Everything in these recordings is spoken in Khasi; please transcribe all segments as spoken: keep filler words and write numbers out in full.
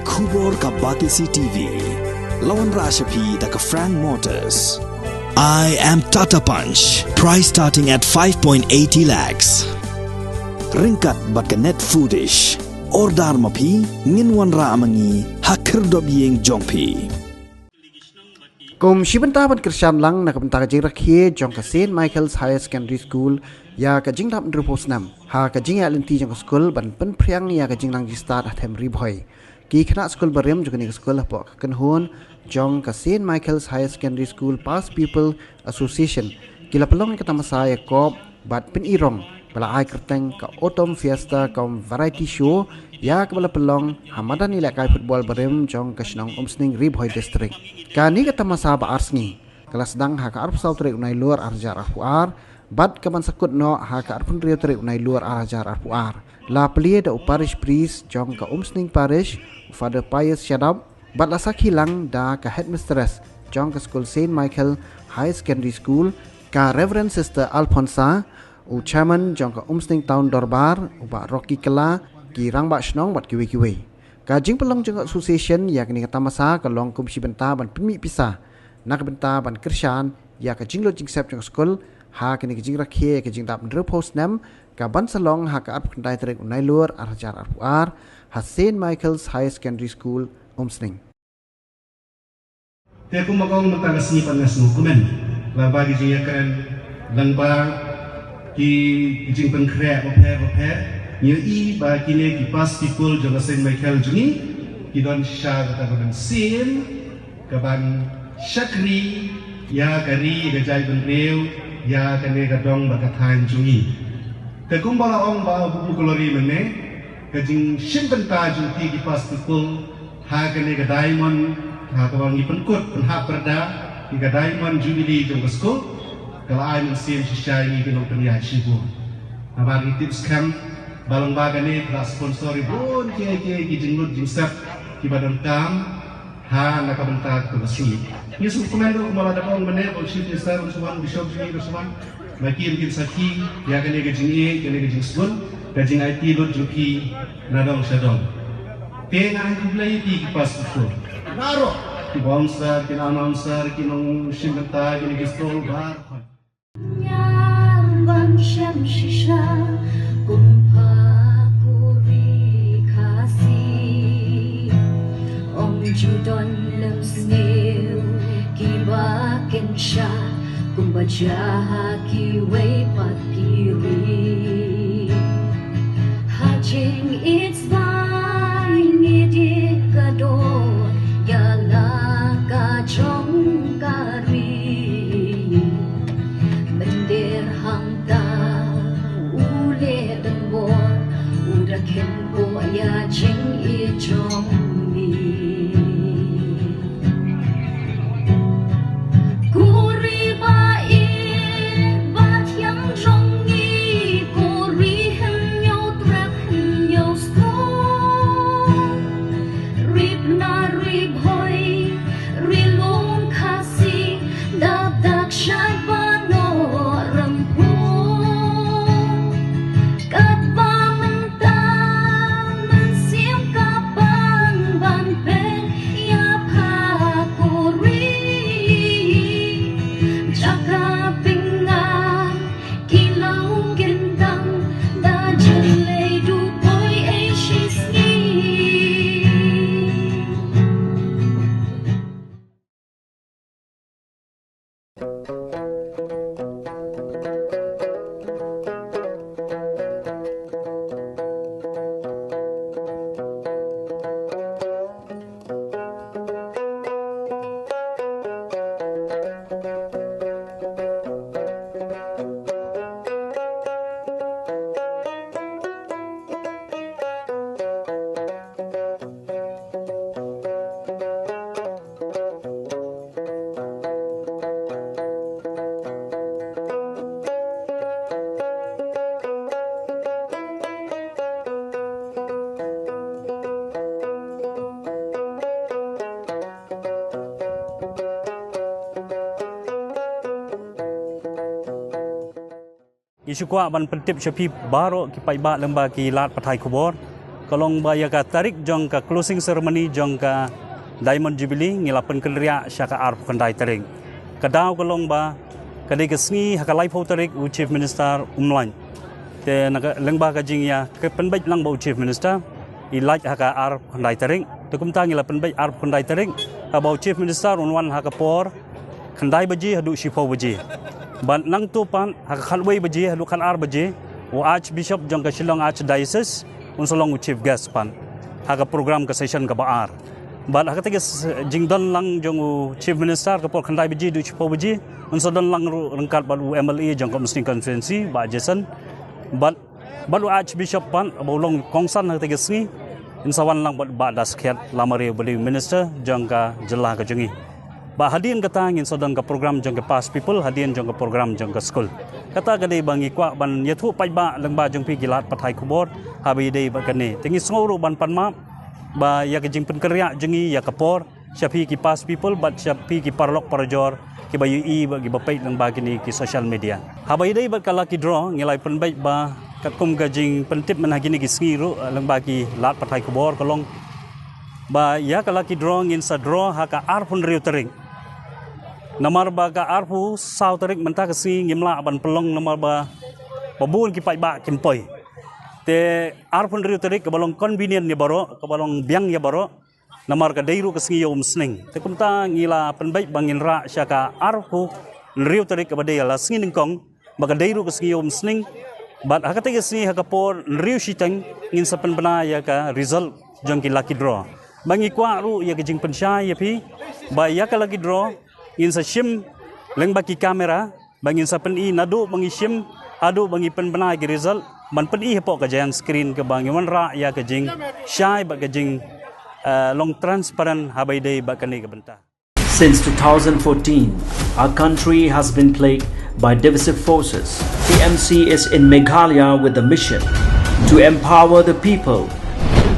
Khubor ka Batesi T V. La wanrah sha phi da ka Frank Motors. I am Tata Punch. Price starting at five point eighty lakhs. Ryngkat bad ka Net Foodish. Order ma phi, ngin wanrah ma ngi ha khyrdop ïing jong phi. Kum shi bynta ban kyrshan lang na ka bynta ka jingrakhe jong ka Saint Michael's Higher Secondary School ïa ka jingdap hynriewphew snem ha ka jingïaid lynti jong ka skul ban pynphriang ïa ka jingnang jingstad ha them Ri Bhoi. Ki khynnah skul barim jong kane ka skul hapoh ka kynhun jong ka Saint Michael's Higher Secondary School Past Pupil Association ki la pynlong ïa ka tamasa ïakop bad pynurlong ba la ai kyrteng ka Autumn Fiesta cum Variety Show ïa kaba la pynlong ha madan ïalehkai football barim jong ka shnong Umsning, Ri Bhoi District. Kane ka tamasa ba ar sngi ka la sdang ha ka arphew saw tarik u Nailur ar hajar arphew ar bad ka ban sa kut noh ha ka arphew hynriew tarik u Nailur ar hajar arphew ar. La plie da u Parish Priest jong ka Umsning Parish, u Father Pius Shadap, bad la sakhi lang da ka Headmistress jong ka skul Saint Michael Higher Secondary School, ka Reverend Sister Alphonsa, u Chairman jong ka Umsning Town Dorbar, u Bah Rocky Kylla, ki rangbah shnong bad kiwei kiwei. Ka jingpynlong jong ka association ïa kane ka tamasa ka long kum shi bynta ban pynmih pisa na ka bynta ban kyrshan ïa ka jinglut jingsep jong ka skul ha kane ka jingrakhe ïa ka jingdap hynriewphew snem, ka ban sa long ha ka arphew khyndai tarik u Nailur ar hajar arphew ar ha Saint Michael's Higher Secondary School, Umsning. Te kumba kong mynta ka sngi pat nga sngewkmen lyngba ki jingïakren, lyngba ki jingpynkhreh bapher bapher, ngi ïohi ba kine ki past pupil jong ka Saint Michael jong ngi ki don shisha kata ka mynsiem ka ban shakri ïa ka ri, ïa ka jaitbynriew, ïa kane ka dong bad ka thaiñ jong ngi. Te kumba la ong ba u Bukbuk u la ri mynne, ka jingshim bynta jong ki, ki past pupil ha kane ka diamond, ha kaba ngi pynkut pynhap pyrda ïa ka diamond jubilee jong ka skul, ka la ai mynsiem shisha ïa ngi ki nongpynïaid shibun. Namar ngi tip skhem ba lyngba kane ka la sponsor ïa bun kiei kiei ki jinglut jingsep kiba donkam ha na ka bynta ka sngi. Ngi sngewkmen ruh kumba la dep ong mynne ba u Chief Minister un sa wan, u Bishop jong ngi un sa wan, ba kin, kin sakhi ïa kane ka jingïeit, kane ka jingsngew, ka jingaiti lut jong ki na dong sha dong. Te nga ai khublei ïa ki, ki past pupil baroh, ki bouncer, ki announcer, ki nongshim bynta, kine ki stall bar. Ñiar ban shem shisha kum pha ku ri Khasi. Ym ju don lem sniew kiba kynsha kumba jia ha kiwei pat ki ri. Ha jingïeit sbai ngi dei ka dor ïa la ka jong ka ri. Mynder hangta u leh donbor u da kheiñ bor ïa jingïeit jong ngi. Ko ri ba ïeit ba thiang jong ngi, ko ri hynñiew trep hynñiew stor. Ri Bnai, Ri Bhoi, Ri Lum Khasi, dap dak shad ba noh rynpung. Katba mynta mynsiem ka pang ban peit ïa pha ko ri. Jaka pyngan ki law kyndang da jyllei du poi ei shisngi. Ngi shu kwah ban pyntip sha phi baroh ki paidbah lyngba ki lad pathai khubor Ka long ba ïa ka tarik jong ka closing ceremony jong ka Diamond Jubilee ngi la pynkynriah sha ka arphew khyndai tarik. Ka daw ka long ba ka dei ka sngi ha ka laiphew tarik u Chief Minister um lait. Te na ka lyngba ka jingïa ka pynbeit lang ba u Chief Minister i lait ha ka arphew khyndai tarik. Te kumta ngi la pynbeit arphew khyndai tarik, haba u Chief Minister un wan ha ka por khyndai baje haduh shiphew baje. Bad nangta pat ha ka khatwei baje haduh khatar baje, u Archbishop jong ka Shillong Archdiocese un sa long u chief guest pat ha ka program ka session kaba ar. Bad ha kata ka s-, jingdon lang jong u Chief Minister ka por khyndai baje haduh shiphew baje, un sa don lang ruh ryngkat bad u M L A jong ka Umsning constituency, Bah Jason. Bad bad u Archbishop pat ba u long kongsan ha kata ka sngi, un sa wan lang bad Bah Daskhiat Lamare ba dei u minister jong ka jylla ka jong ngi. Bad hadien kata ngin sa don ka program jong ka past pupil, hadien jong ka program jong ka skul. Kata ka dei ba ngi kwah ban ïathuh paidbah lyngba jong phi ki lad pathai khubor haba ïadei bad kane. Te ngi sngew ruh ban pan map ba ïa ka jingpynkynriah jong ngi ïa ka por sha phi ki past pupil bad sha phi ki paralok parajor kiba ïohi bad kiba peit lyngba kine ki social media. Haba ïadei bad ka lucky draw ngi la pynbeit ba katkum ka jingpyntip mynha kine ki sngi ruh, eh, lyngba ki lad pathai khubor ka long ba ïa ka lucky draw ngin sa draw ha ka arphew hynriew tarik. Namar ba ka arphew saw tarik mynta ka sngi ngim lah ban pynlong namar ba ba bun ki paidbah kim poi. Te arphew hynriew tarik kaba long convenient ïa baroh, kaba long biang ïa baroh. Namar ka dei ruh ka sngi ïa u Umsning. Te kumta ngi la pynbeit ba ngin rah sha ka arphew hynriew tarik kaba dei la sngi nyngkong ba ka dei ruh ka sngi ïa u Umsning. Bad ha kata ka sngi ha ka por hynriew shiteng ngin sa pynbna ïa ka result jong ki lucky draw. Ba ngi kwah ruh ïa ka jingpynshai ïa phi ba ïa ka lucky draw ngin sa shim lyngba ki camera. Ba ngin sa pyni naduh ba ngi shim haduh ba ngi pynbna ki result ban pyni hapoh ka giant screen kaba ngi wanrah ïa ka jingshai bad ka jing, eh, long transparent haba ïadei bad kane ka bynta. Since two thousand fourteen, our country has been plagued by divisive forces. T M C is in Meghalaya with the mission to empower the people,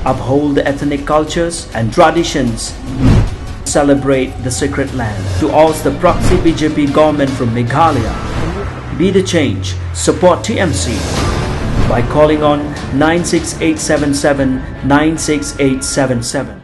uphold the ethnic cultures and traditions, celebrate the sacred land. To oust the proxy B J P government from Meghalaya, be the change, support T M C by calling on nine six eight seven seven nine six eight seven seven.